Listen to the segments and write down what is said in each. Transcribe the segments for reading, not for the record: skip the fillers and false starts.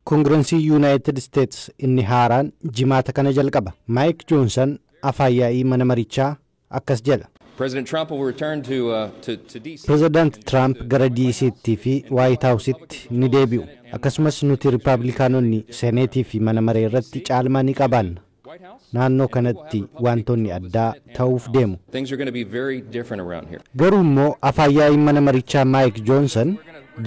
Koongirensii Yuunaayitid Isteets inni haaraan Jimaata kana jalqaba. Maayik Joonsan, afaan yaa'ii mana marichaa, akkas jedha. President Trump will return to D.C. Pireezidaant Tiraamp gara DC'tti fi Waayit Haawusitti ni deebi'u. Akkasumas nuti Rippaabilikaanonni Seeneetii fi mana maree irratti caalmaa ni qabaanna. Naannoo kanatti wantoonni addaa ta'uuf deemu. Things are going to be very different around here. Garuu immoo afaan yaa'iin mana marichaa Maayik Joonsan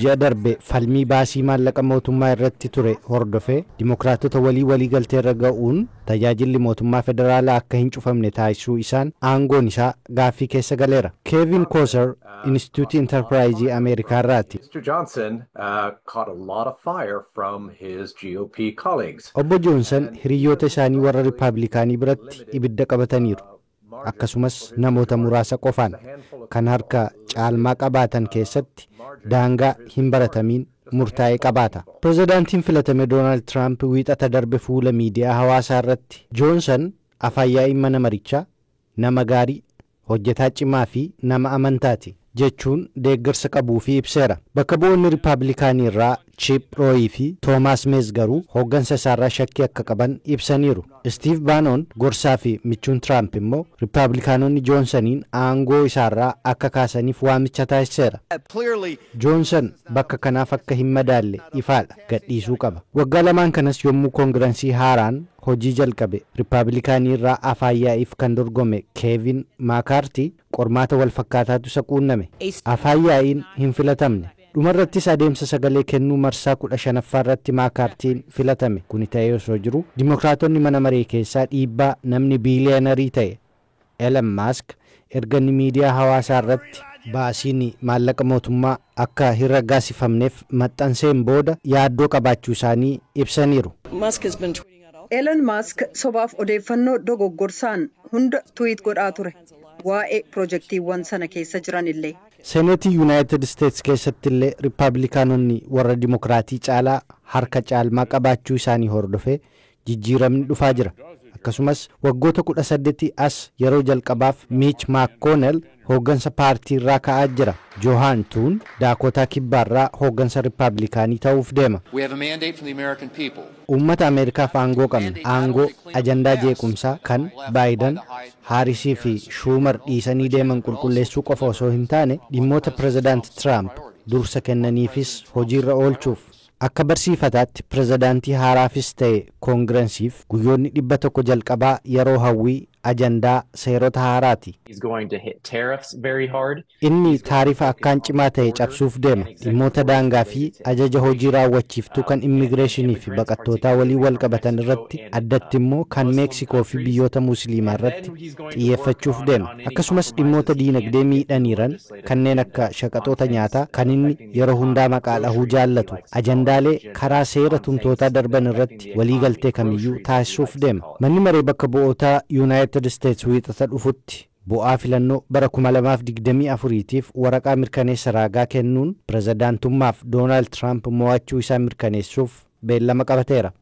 ji'a darbe falmii baasii maallaqa mootummaa irratti ture hordofee Dimokiraatota walii galteerra ga'uun tajaajilli mootummaa federaalaa akka hin cufamne taasisuu isaan aangoon isaa gaaffii keessa galeera. Keevin Kooser Inistituutii Intarpiraayizii Ameerikaa irraati. Mr. Johnson caught a lot of fire from his GOP colleagues. Obbo Joonsan hiriyoota isaanii warra Rippaabilikaanii biratti ibidda qabataniiru. Akkasumas namoota muraasa qofaan kan harka caalmaa qabaatan keessatti daangaa hin baratamiin murtaa'e qabaata. Pireezidaantiin filatame Doonaald Tiraamp Wiixata darbe fuula miidiyaa hawaasaa irratti Joonsan, afaan yaa'iin mana marichaa, nama gaarii, hojjetaa cimaa fi nama amantaati jechuun deeggarsa qabuu fi ibseera. Bakka bu'oonni Rippaabilikaanii irraa Chip Rooyii fi Toomaas Meez garuu hooggansa isaarraa shakkii akka qaban ibsaniiru. Steve Bannon, gorsaa fi michuun Tiraamp immoo Rippaabilikaanonni Joonsaniin aangoo isaarraa akka kaasaniif waamicha taasiseera. Joonsan bakka kanaaf akka hin madaalle ifaadha, gadhiisuu qaba. Waggaa 2n kanas yommuu koongirensii haaraan hojii jalqabe Rippaabilikaanii irraa afaan yaa'iif kan dorgome Keevin Maakaartii qormaata wal fakkaataatu isa quunname. Afaan yaa'iin hin filatamne. Dhumarrattis adeemsa sagalee kennuu marsaa 15ffaa irratti Maakaartiin filatame. Kuni ta'ee osoo jiru, Dimokiraatonni mana maree keessaa dhiibbaa namni biiliyoonarii ta'e Elon Musk erga inni miidiyaa hawaasaa irratti baasiin maallaqa mootummaa akka hin raggaasifamneef maxxanseen booda yaaddoo qabaachuu isaanii ibsaniiru. Elon Musk sobaaf odeeffannoo dogoggorsaan hunda tweet godhaa ture, waa'ee pirojektiiwwan sana keessa jiran illee. Seeneetii Yuunaayitid Isteets keessatti illee Rippaabilikaanonni warra Dimokiraatii caalaa harka caalmaa qabaachuu isaanii hordofee jijjiiramni dhufaa jira. Akkasumas waggoota 18 as yeroo jalqabaaf Miich Maakkoonel hooggansa paartii irraa ka'aa jira. Johaan Tuun Daakotaa Kibbaarraa hooggansa Rippaabilikaanii ta'uuf deema. We have a mandate from the American people. Uummata Ameerikaaf aangoo qabna. Aangoo ajandaa jeequmsaa kan Baayidan, Haarisii fi Shuumar dhiisanii deeman qulqulleessuu qofa osoo hin taane, dhimmoota Pireezidaant Tiraamp dursa kennaniifis hojiirra oolchuuf. Akka barsiifataatti pireezidaantii haaraafis ta'e koongirensiif guyyoonni 100 jalqabaa yeroo hawwii ajandaa seerota haaraati. He's going to hit tariffs very hard. Inni taarifa akkaan cimaa ta'e cabsuuf deema. Dhimmoota daangaa fi ajaja hojii raawwachiiftuu kan immigireeshinii fi baqattootaa waliin wal qabatan irratti, addatti immoo kan Meeksikoo fi biyyoota Musliimaa irratti xiyyeeffachuuf deema. Akkasumas dhimmoota diinagdee miidhaniiran kanneen akka shaqaxoota nyaataa kan inni yeroo hundaa maqaa dhahuu jaallatu, ajandaalee karaa seera tumtootaa darban irratti waliigaltee kamiyyuu taasisuuf deema. Manni maree bakka bu'ootaa Yuunaayitid Isteets Wiixata dhufutti bu'aa filannoo bara 2024tiif waraqaa mirkaneessa raagaa kennuun pirezidaantummaaf Doonaald Tiraamp mo'achuu isaa mirkaneessuuf beellama qabateera.